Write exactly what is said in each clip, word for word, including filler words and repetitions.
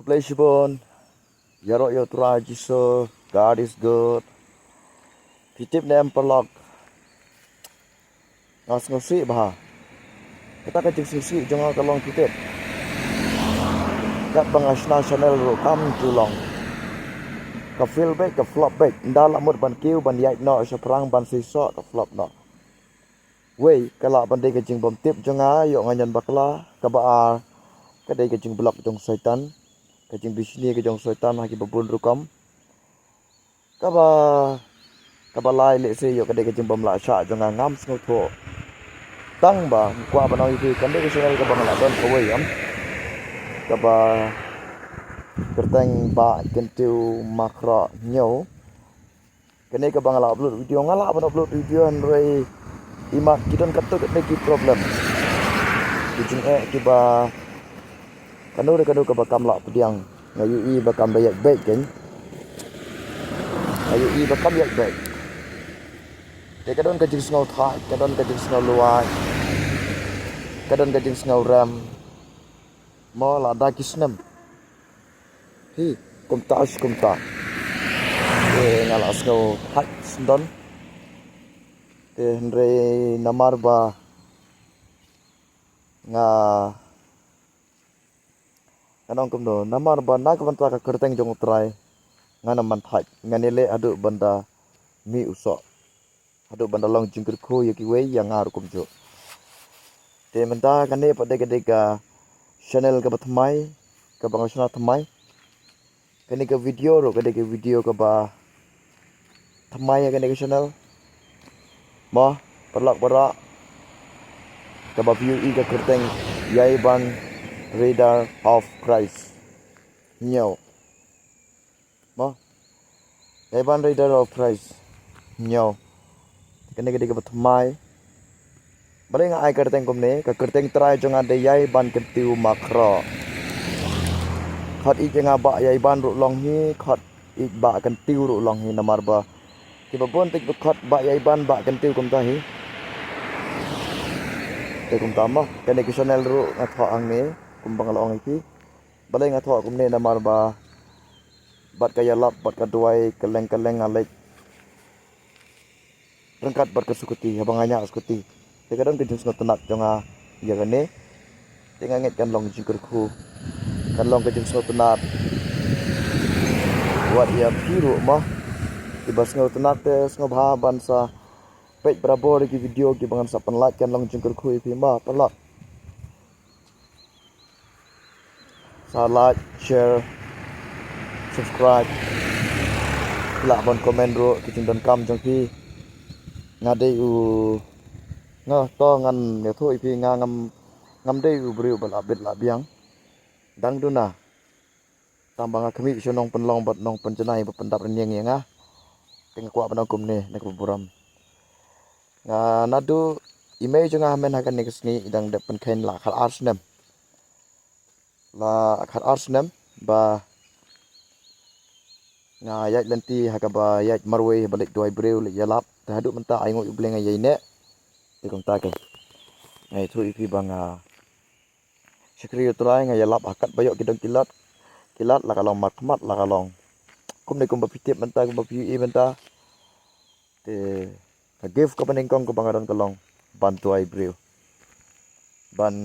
Blei shibun. Ïaroh ïa u Trai Jisu. God is good. Phi tip ne em paralok? Nga sngewsih bha. Kata ka jingsngewsih jong nga ka long, phi tip, katba nga shna channel ruh kam ju long. Ka fail beit, ka flop beit. Ynda la mut ban kiew, ban ïaid noh shaphrang, ban seisoh, ka flop noh. Wei, ka lah ban dei ka jingbymtip jong nga ïoh nga ñion bakla. Kaba ar, ka dei ka jingblok jong Soitan, ka jingbishni ka jong Soitan ha kiba bun rukom. Kaba, kaba lai lehse ïoh ka dei ka jingbymlah shah jong nga, ngam sngewthuh. Tang ba nga kwah ban ong ïa phi, kane ka channel kaba nga la don kawei, em, kaba kyrteng Bah Kyntiew Makhroh Hynñiew. Kane kaba nga la upload video, nga lah ban upload video hynrei imat ki don katto katne ki problem, ki jingeh kiba kano re kano kaba kam lah pdiang. Nga ïohi ba kam da ïaid beit, keiñ. Nga ïohi ba kam ïaid beit. Te ka don ka jingsngew thait, ka don ka jingsngew luwai, ka don ka jingsngew rem. Mo, lada ki snem hi kumta shi kumta, te nga la sngew thait sngewdon. Te hynrei namar ba nga, nga ong kumno, namar ba na ka bynta ka kyrteng jong U Trai ngan ym man thait, ngan ïaleh haduh ban da mih u soh, haduh ban da long jingkyrkhu ïa kiwei, ïa nga ruh kumjuh. Te mynta kane pat dei ka, dei ka channel kaba thymmai, kaba nga shna thymmai. Kane ka video ruh ka dei ka video kaba thymmai ha kane ka channel. Mo, paralok baroh, kaba phi ïohi ka kyrteng Ïaiban Rider of Christ Hynñiew. Mo, Ïaiban Rider of Christ Hynñiew. Kane ka dei kaba thymmai. Balei nga ai kyrteng kumne? Ka kyrteng trai jong nga dei Ïaiban Kyntiew Makhroh. Khot ïeit jong nga Bah Ïaiban ruh long hi, khot ïeit Bah Kyntiew ruh long hi, namar ba kiba bun te ki khot Bah Ïaiban, Bah Kyntiew kumta hi. Te kumta mo, kane ka channel ruh nga thoh hangne kumba nga la ong ïa phi. Balei nga thoh kumne? Namar ba bad ka ïalap, bad ka duwai, kylleng kylleng nga leit ryngkat bad ka scooty, haba nga ñiah scooty. Te ka don ka jingsngewtynnat jong nga ïa kane. Te nga ngeit kan long jingkyrkhu, kan long ka jingsngewtynnat wat ïa phi ruh mo. Kiba sngewtynnat te sngewbha ban sa peit barabor ïa ki video kiba ngan sa pynlait, kan long jingkyrkhu ïa phi mo, paralok. Sa like, share, subscribe. Phi lah ban comment ruh ki jingdonkam jong phi. Nga dei u, nga to ngan ïathuh ïa phi, nga ngam, ngam dei u briew ba lah bit lah biang. Dang duna, tang ba nga khmih sha nongpynlong bad nongpynjanai ba pyndap rynïeng ïa nga. Te nga kwah ban ong kumne na kaba burom. Nga naduh i mei jong nga ha mynta ha kane ka sngi i dang dep pynkheiñ la khatar snem. La khatar snem ba nga ïaid lynti ha kaba ïaid marwei, haba leit duwai briew, leit ïalap. Te haduh mynta ai nguh ïa U Blei nga ïaineh. Te kumta keiñ, nga ïathuh ïa phi ba nga shakri U Trai, nga ïalap ha katba ïoh ki dong ki lad, ki lad, la ka long markhmat, la ka long kumne kumba phi tip mynta, kumba phi ïohi mynta. Te ka gift kaba nyngkong kaba nga don ka long ban duwai briew, ban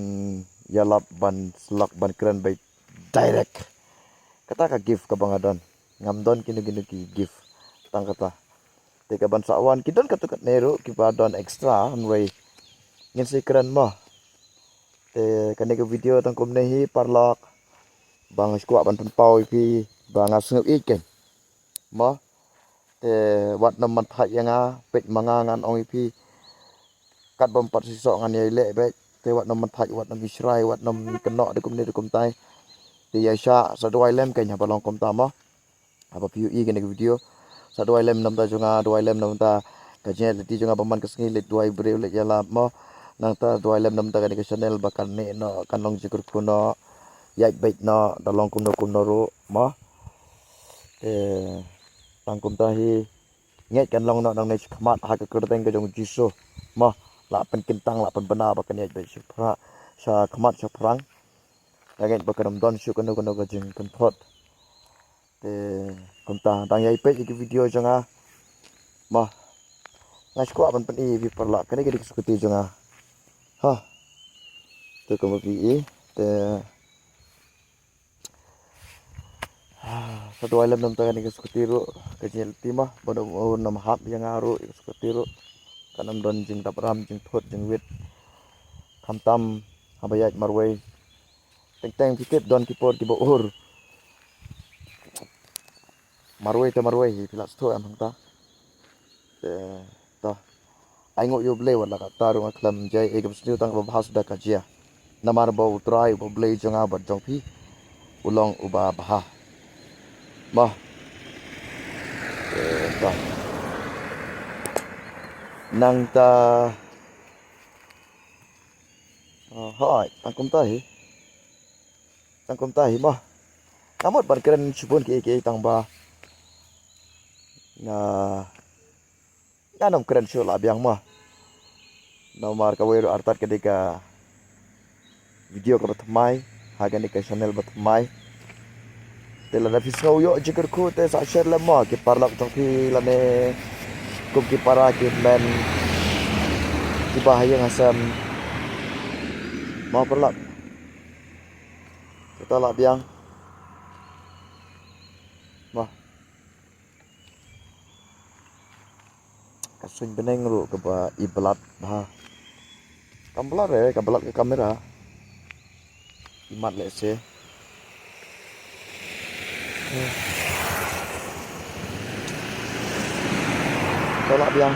ïalap, ban slok, ban kren beit direct. Kata ka gift kaba nga don. Ngam don kino kino ki gift, tang kata. Te kaban sa wan ki don katto katne ruh kiba don extra, hynrei ngin sa ïakren mo. Te kane ka video tang kumne hi paralok, ba nga shu kwah ban pynpaw ïa phi ba nga sngew ïeit keiñ mo. Te wat nym man thait ïa nga, peit ma nga, ngan ong ïa phi, katba ym pat seisoh ngan ïai leh beit. Te wat nym man thait, wat nym ïashrai, wat nym kynnoh da kumne da kumtai. Te ïaishah sa duwai lem keiñ haba long kumta mo. Haba phi ïohi kane ka video, sa duwai lem na bynta jong nga, duwai lem na bynta ka jingïaid lynti jong nga ba man ka sngi, leit duwai briew, leit ïalap mo. Nangta duwai lem na bynta kane ka channel ba kan neh noh, kan long jingkyrkhu noh, ïaid beit noh da long kumno kumno ruh mo. Te tang kumta hi, ngeit kan long noh nangne shakhmat ha ka kyrteng ka jong U Jisu mo. La pynkyntang, la pynbna ba kan ïaid beit shaphrang, shakhmat shaphrang. Nga ngeit ba kan ym don shuh kano kano ka jingkynthoh. Te kumta dang ïai peit ïa ki video jong nga. Mo, nga sngewkwah ban pyni ïa phi paralok, kane ka dei ka scooty jong nga. Ha. Te kumba phi i te, ha, sa duwai lem namar kane ka scooty ruh ka jingïalehti mo, ban ym, ym hap ïa nga ruh ïa ka scooty ruh. Kan ym don jingdap ram, jingthut, jingwit. Khamtam haba ïaid marwei. Teng teng phi tip don ki por kiba ur. Marwei te marwei hi phi lah sngewthuh em hangta. Te to, ai nguh ïa U Blei wat la katta ruh nga khlem jia ei ei kaba sniew tang kaba bha suda ka jia. Namar ba U Trai uba Blei jong nga bad jong phi u long uba bha. Mo. Te to, nangta. Oh, hooid, tang kumta hi. Tang kumta hi mo. Nga mut ban kren shibun kiei kiei tang ba nga, ngan ym kren shuh la biang mo. Namar kawei ruh artat ka dei ka video kaba thymmai ha kane ka channel ba thymmai. Te lada phi sngew ïoh jingkyrkhu te sa share lem mo ki paralok jong phi lane kum ki para ki hynmen kiba ha ïing ha sem. Mo paralok. Kata la biang. Mo. Ka suiñ bneng ruh kaba i blad bha. Kam blad re, ka blad ka kamera. I mat lehse. To la biang.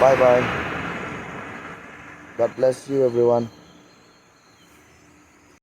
Bye bye. God bless you everyone.